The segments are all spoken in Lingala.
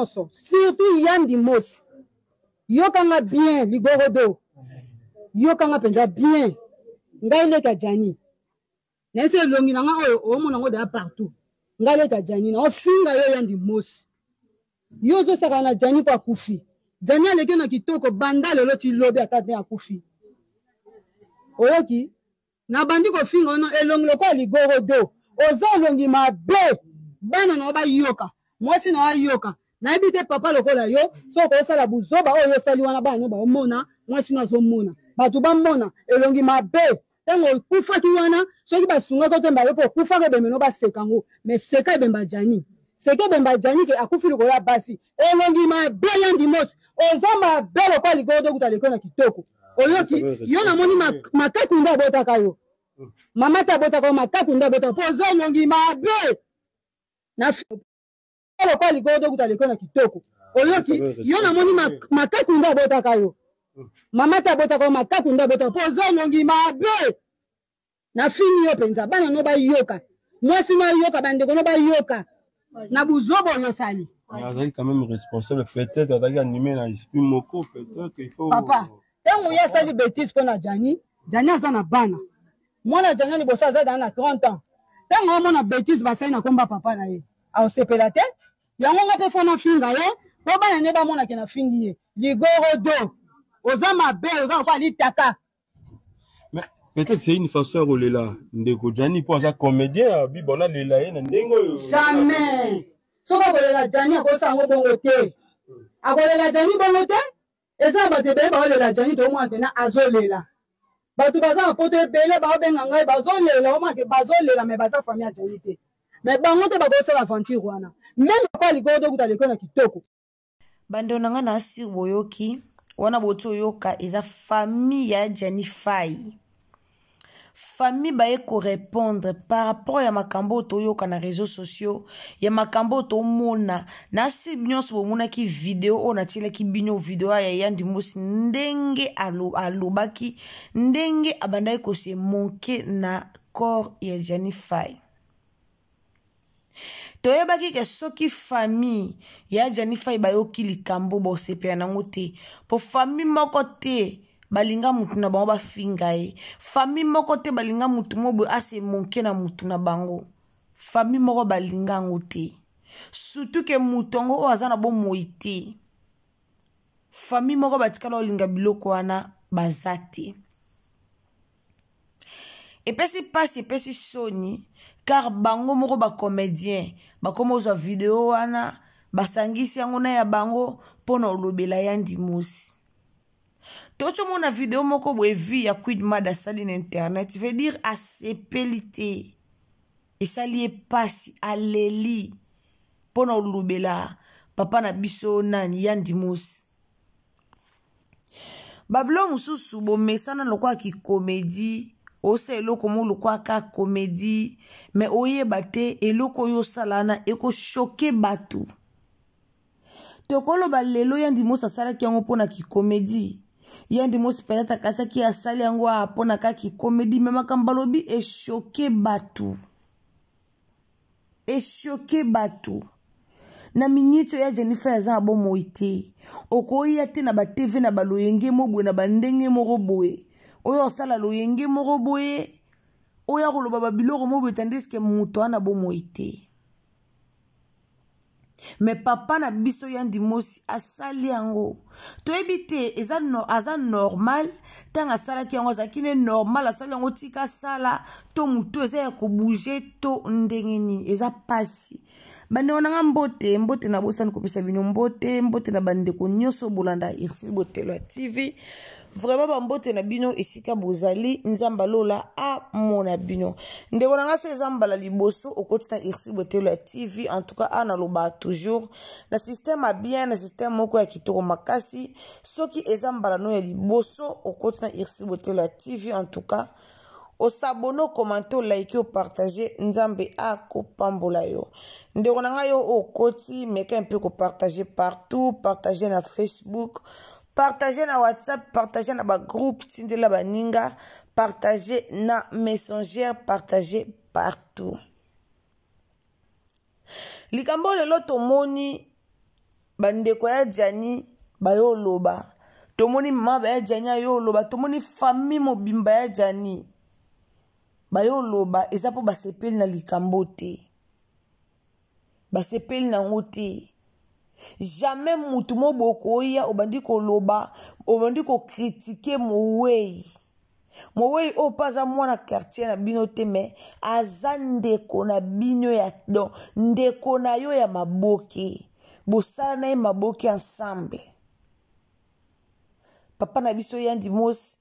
nyonso, surtout Yandi Mosi. Yokanga bien ligorodo. Yokanga mpenza bien. Ngai leka Gianni. Nayesi elongi na ngai oyo omona yango deya partout. Ngai leka Gianni na ofinga yo Yandi Mosi. Yo ozosakana na Gianni mpo akufi. Gianni aleki na kitoko banda lelo ti lobi ata te akufi. Oyoki? Nabandi kofinga wana elongi lokola ligorodo. Oza elongi mabe. Bana na yo bayoka. Mwasi na yo ayoka. Nayebi te papa lokola yo soki okosala buzoba oyo osali wana bana no baomona, mwasi no azomona. Bato bamona elongi mabe. Ntango okufaki wana soki basungaki yo te mba yo mpe okufaka ebembe no baseka yango. Mais seka ebembe ya Gianni. Seka ebembe ya Gianni ke akufi likolo ya basi. Elongi mabe Yandi Mosi. Oza mabe lokola ligorodo kuta leko na kitoko. Oyoki? Yo namoni makaku nde abotaka yo. Mama te abotaka yo, makaku nde abotaka po oza elongi mabe. Na lokola ligorodo kuta leko na kitoko. Oyoki? Yo namoni makaku nde abotaka yo. Mama te abotaka yo, makaku nde abotaka po oza elongi mabe. Nafingi yo penza, bana no bayoka, mwasi no ayoka, bandeko no bayoka na buzoba oyo osali. Azali quand même responsable, peut-être azalaki animé na esprit moko, peut-être il faut. Papa, ntango ye asali betise mpo na Gianni, Gianni aza na bana. Mwana Gianni liboso aza na 30 ans. Ntango amona betise basali na komba papa na ye, aosepela te. Yango nga pe fo nafinga ye po bana ne bamona ke nafingi ye. Ligorodo, oza mabe, oza lokola litaka. Mais peut-être c'est une façon ya kolela ndeko Gianni mpo aza comédien abi bon nalela ye na ndenge oyo. Jamais. Soki akolela Gianni akosala yango bongo te. Akolela Gianni bongo te. Eza na bato ebele baolela Gianni toomona mpena azolela. Bato baza na poto ebele baobenga ngai bazolela omona ke bazolela mais baza famille ya Gianni te. Mais bango te bakosala aventure wana. Meme papa likolo tokuta leko na kitoko. Bandeko na ngai na sur boyoki wana boti oyoka eza famille ya Gianni Faye. Famille baye korépondre par rapport ya makambo oyo toyoka na réseaux sociaux, ya makambo oyo tomona na sur nyonso. Bomonaki video oyo natielaki bino, video ya Yandi Mosi, ndenge alobaki, ndenge abandaki kose moke na corps ya Gianni Faye. Toyebaki ke soki famille ya Gianni Faye bayoki likambo, bosepela nango te, po famille moko te balinga mutu na bango bafinga ye, famille moko te balinga mutu moko boye ase moke na mutu na bango, famille moko balinga yango te, surtout ke mutu yango oyo aza na bomoi te. Famille moko batikala olinga biloko wana baza te. Epesi mpasi, epesi soni, car bango moko bacomédien bakoma ozwa video wana, basangisi yango na ya bango mpona olobela Yandi Mosi. Tozomona video moko boye vi ya Queen Mad asali na internet, veut dire asepeli te, esali ye mpasi, aleli mpona olobela papa na biso nani Yandi Mosi. Babilo mosusu bomesana lokola kikomedi, osala eloko moko lokola ka komedi, me oyeba te eloko oyo osala wana ekoshoke bato. Tokoloba lelo Yandi Mosi asalaki yango mpona kikomedi. Yandi Mosi peut-être akasaki asali yango mpona kaka kikomedi, me makambo balobi eshoke bato, eshoke bato. Na miniti oyo ya Jennifer aza na bomoi te, okoya te na batv na baloyenge mo boye na bandenge moko boye oyo osala loyenge moko boye oyo akoloba babiloko mo boye, tandis ke moto ana bomoi te. Me papa na biso Yandi Mosi asali yango, toyebi te eza no, aza normal. Ntango asalaki yango azalaki ne normal, asali yango tika asala to motu eza ya kobouge to ndenge nini, eza mpasi. Bandeko na nga, mbote mbote, nabosani kopesa bino mbote mbote na bandeko nyonso bolanda Ursule Botelo ya TV. Vraiment bambote na bino esika bozali, Nzambe alola amona bino. Ndeko na nga, so eza mbala liboso okoti na Ursule Botelo ya TV, en tout cas awa nalobaka toujours na système ya bien, na système moko ya kitoko makasi. Soki eza mbala no ya liboso okoti na Ursule Botelo ya TV, en tout cas osabone, okomante, olike, opartage, Nzambe akopambola yo. Ndeko na ngai yo okoti, meka mpe kopartage partout, partage na Facebook, partage na WhatsApp, partage na bagroupe, tindela baninga, partage na Messenger, partage partout. Likambo lelo tomoni. Bandeko ya Djani bayo oloba, tomoni mama ya Djani ayo oloba, tomoni famille mobimba ya Djani bayo oloba, eza mpo basepeli na likambo te, basepeli nango te. Jamais mutu mo bokoya obandi koloba, obandi kokritike mowei. Mowei oyo mpe aza mwana quartier na bino te, me aza ndeko na bino ya donc ndeko na yo ya maboke, bosala na ye maboke ensemble. Papa na biso Yandi Mosi,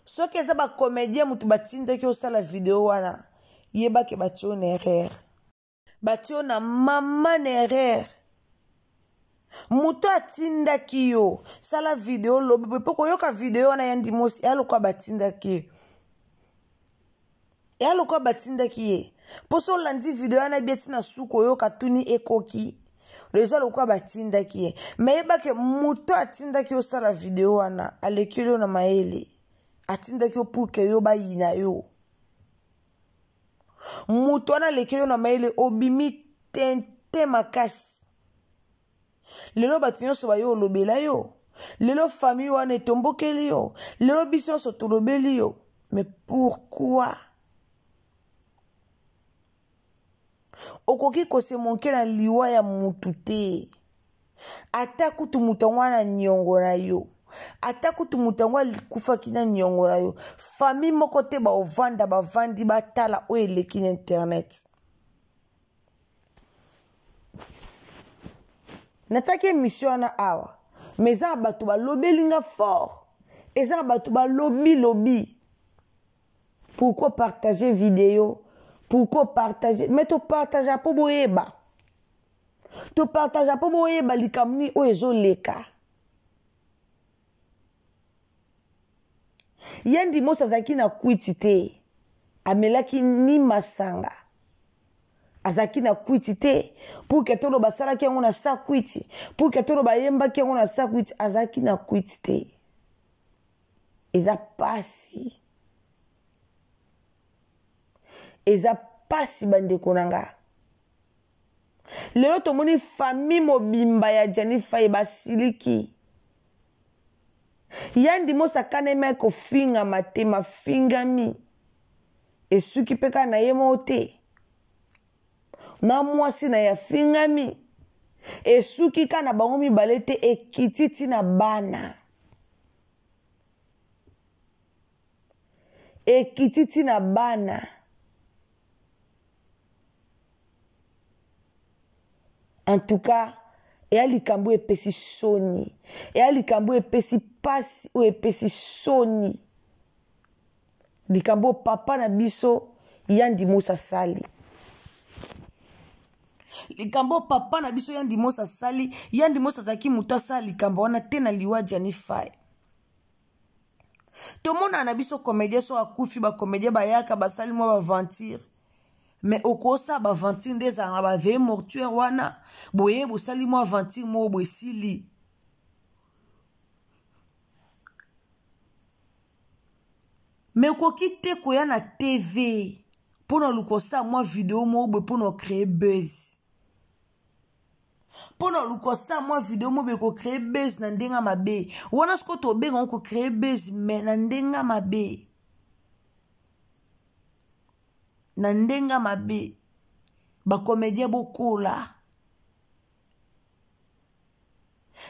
soki eza ba comédien moto batindaki osala video wana, yebake batio na erreur, batio na mama na erreur. Moto atindaki yo sala video lobi boye, mpo koyoka video wana ya Ndimosi ya lokola batindaki ye, ya lokola batindaki ye, mpo so olandi video wana bie ntina suka oyoka tuni ekoki eza lokola batindaki ye. Me yebake moto atindaki yo sala video wana alekeli yo na mayele, atindaki yo pour ke yo bayina yo. Moto wana alekeli yo na mayele, obimi tente makasi. Lelo bato nyonso bayo olobela yo, lelo famille wana etombokeli yo, lelo biso nyonso tolobeli yo. Mais pourquoi okoki kose monke na liwa ya mutu te? Ata kutu mutu yango wana niongo na yo, ata kutu mutu yango akufaki na niongo na yo, famille moko te baovanda bavandi batala oyo eleki na internet. Natiaki émission wana awa, mais eza na bato balobeli nga fort, eza na bato balobi lobi. Pourquoi partager vidéo? Pourquoi partager? Mais to partager po boyeba, to partager po boyeba likambo nini oyo ezoleka. Yandi Mosi azalaki na kwiti te, amelaki ni masanga, azalaki na kwiti te pour que toloba asalaki yango na sa kwiti, pour que toloba ayembaki yango na sa kwiti, azalaki na kwiti te. Eza pasi, eza pasi bandeko na nga. Lelo tomoni famille mobimba ya Djani Faye basiliki. Yandi Mosi akanemi kofingama te, mafingami esuki mpe kaka na ye moko te, na mwasi na ye afingami esuki kaka na bango mibale te, ekiti ti na bana, ekiti ti na bana. En tout cas, eya likambo epesi soni, eya likambo epesi pasi, oyo epesi soni, likambo papa na biso Yandi Mosi asali, likambo papa na biso Yandi Mosi asali. Yandi Mosi azalaki moto asala likambo wana te na liwa Djani Faye. Tomona na biso comédien so akufi, ba comédien bayaka basali mwa baventure, mais okosa baventure nde ezalaka na baveille mortuaire wana, boye bosali mwa aventure moko boye esili. Mais okoki te koya na TV mpona oluka osala mwa video moko boye mpona ocréer buzz, mpona oluka osala mwa video moko boye kocréer buzz na ndenge mabe wana. Sikoyo tobenga ngo kocréer buzz, mais na ndenge mabe, na ndenge mabe. Bacomédien bokola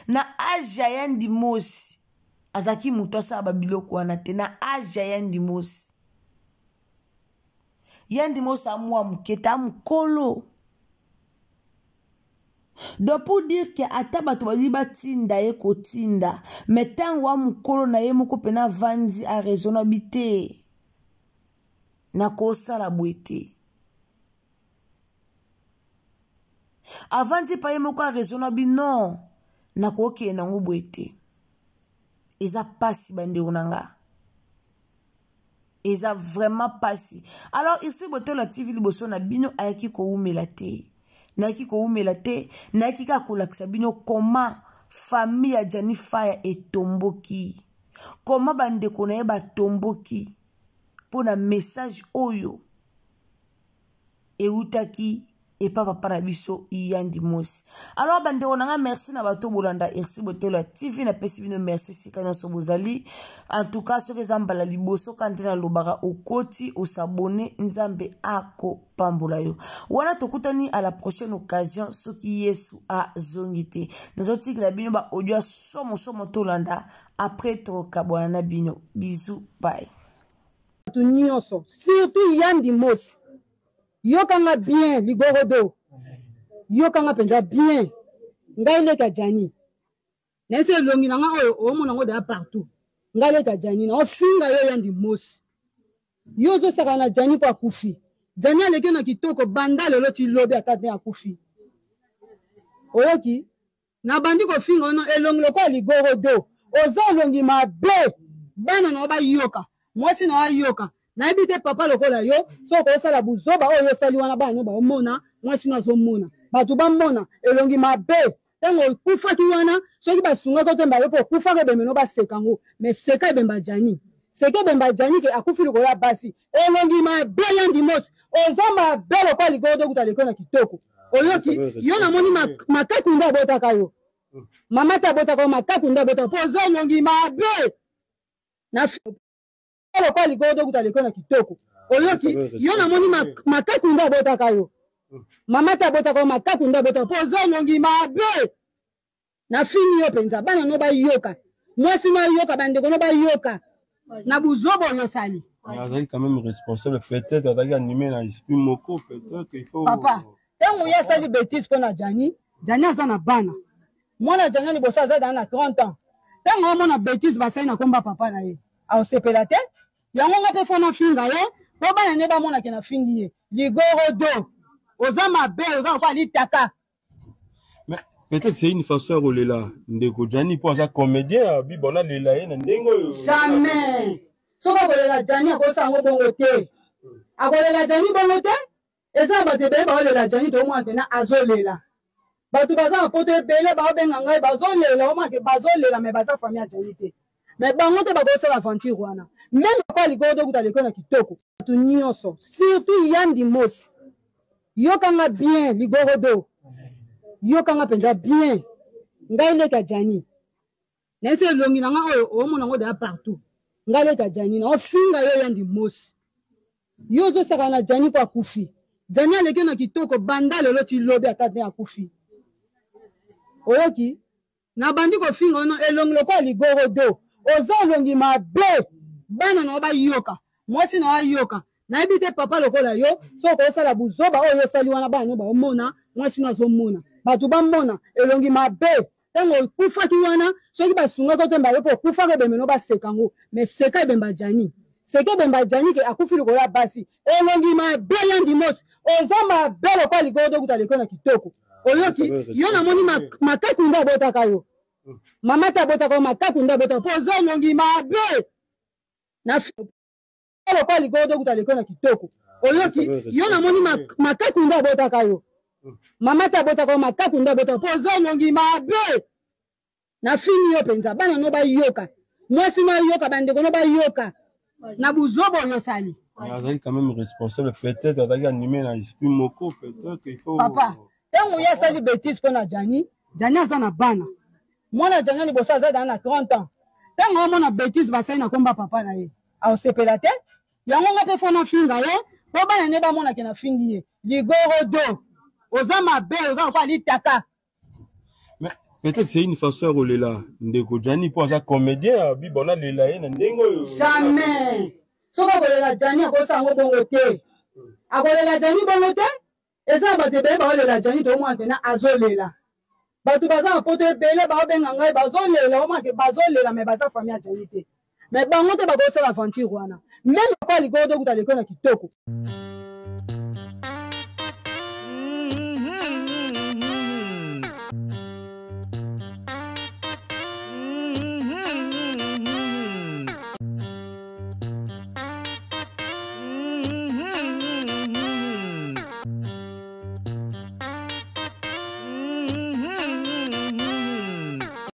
na age ya Yandi Mosi, azalaki moto asala babiloko wana te. Na age ya Yandi Mosi, Yandi Mosi amwa moke te, amokolo. Donc pour dire que ata bato balingi batinda ye kotinda, mais ntango wa mokolo na ye moko mpena avandi araisonne abi te, nakosala boye te. Avandi pa ye moko araisonne abi non, nakokende nango boye te. Eza pasi bandeko na nga, eza vraiment pasi. Alors ici Botola TV liboso na bino ayaki koumela te, nayaki koumela te, nayaki kaka kolakisa bino comment famille ya Djani Faye etomboki, comment bandeko na ye batomboki mpona message oyo eutaki. Epa papa na biso Yandi Mosi. Alors bandeko na nga, merci na bato bolanda Irsi Botelo ya TV. Napesi bino merci esika nyonso bozali. En tout cas, soki eza mbala liboso ka nde nalobaka, okoti osabone, Nzambe akopambola yo. Wana tokutani à la prochaine occasion, soki Yesu azongi te. Nazotikela bino ba audio ya somo somo, tolanda, après tokabwana na bino. Bisous, bye. Bato nyonso, surtout Yandi Mosi, yokanga bien, ligorodo, yokanga mpenza bien. Ngai leka Jani, nayesi elongi na nga oyo omona yango deya partout. Ngai leka Jani, na ofinga yo Yandi Mosi. Yo ozosaka na Jani mpo akufi. Jani aleki na kitoko banda lelo ti lobi, ata te akufi. Oyoki? Nabandi kofinga wana elongi lokola ligorodo. Oza elongi mabe, bana na yo bayoka, mwasi na yo ayoka. Nayebi te papa lokola yo soki okosala buzoba oyo osali wana, bana no baomona, mwasi no azomona, bato bamona elongi mabe. Ntango okufaki wana, soki basungaki otemba yo mpo okufaka, ebembe no baseka yango. Mais seka ebemba Jani, seka ebemba Jani ke akufi likolo ya basi. Elongi mabe, Yandi Mosi, oza mabe lokola ligorodo, kuta leko na kitoko. Oyoki? Yo namoni makaku nde abotaka yo, mama te abotaka yo, makaku nde abotaka, mpo oza elongi mabe na lokola ligorodo, kuta leko na kitoko. Oyoki? Yo namoni makaku nde abotaka yo, mama te abotaka yo, makaku nde abotaka, mpo oza elongi mabe. Nafingi yo mpenza, bana no bayoka, mwasi no ayoka, bandeko no bayoka na buzoba oyo osali. Azali quand même responsable, peut-être azalaki animé na esprit moko, peut-être il faut. Papa, ntango ye asali bétise mpo na Jani, Jani aza na bana. Mwana Jani ya liboso aza daa na 30 ans. Ntango omona bétise basali na komba papa na ye, aosepela te. Yango nga mpe fo nafinga ye mpo bana nde bamonake nafingi ye. Ligorodo, oza mabe, oza lokola litaka. Mais peut-être c'est une façon ya kolela ndeko Jani mpo aza comédien, abi bon alela ye na ndenge oyo. Jamais! Soki akolela Jani, akosala yango bongo te. Akolela Jani bongo te. Eza na bato ebele baolela Jani, toomona mpena azolela. Bato baza na poto ebele baobenga ngai, bazolela, omona ke bazolela, mais baza famille ya Jani te. Mais bango te bakosala aventure wana. Même lokola ligorodo, kuta leko na kitoko. Bato nyonso, surtout Yandi Mosi, yokanga bien, ligorodo, yokanga mpenza bien. Ngai leka Jani, nayesi elongi na nga oyo omona yango deya partout. Ngai leka Jani, na ofinga yo Yandi Mosi. Yo ozosaka na Jani mpo akufi. Jani aleki na kitoko banda lelo ti lobi, ata te akufi. Oyoki? Nabandi kofinga wana elongi lokola ligorodo. Oza elongi mabe, bana na yo bayoka, mwasi na yo ayoka. Nayebi te papa lokola yo soki okosala buzoba oyo osali wana, bana no baomona, mwasi no azomona, bato bamona elongi mabe. Ntango okufaki wana, soki basungaki otemba yo mpo okufaka, ebembe no baseka yango. Mais seka ebemba Jani, seka ebemba Jani ke akufi likolo ya basi. Elongi mabe, Yandi Mosi, oza mabe lokola ligorodo, kuta leko na kitoko. Oyoki? Yo namoni makaku nde abotaka yo, mama te abotaka yo, makaku nde abotaka, mpo oza elongi mabe na lokola ligorodo, kuta leko na kitoko. Oyoki? Yo namoni makaku nde abotaka yo, mama te abotaka yo, makaku nde abotaka, mpo oza elongi mabe. Nafingi yo mpenza, bana no bayoka, mwasi no ayoka, bandeko no bayoka na buzoba oyo osali. Azali quand même responsable, peut-être azalaki animé na esprit moko, peut-être il faut. Papa, ntango ye asali bétise mpo na Jani, Jani aza na bana. Mwana Jani ya liboso aza daa na 30 ans. Ntango omona bétise basali na komba papa na ye, aosepela te. Yango nga mpe fo nafinga ye mpo bana nde bamonake nafingi ye. Ligorodo, oza mabe, oza lokola litaka. Mais peut-être c'est une façon ya kolela ndeko Jani mpo aza comédien, abi bon alela ye na ndenge oyo. Jamais! Soki akolela Jani, akosala yango bongo te. Akolela Jani bongo te. Eza na bato ebele baolela Jani, toomona mpena azolela. Bato baza na poto ebele baobenga ngai, bazolela, omona ke bazolela, mais baza famille ya Jani te. Mais bango te bakosala aventure wana. Même lokola ligorodo, kuta leko na kitoko.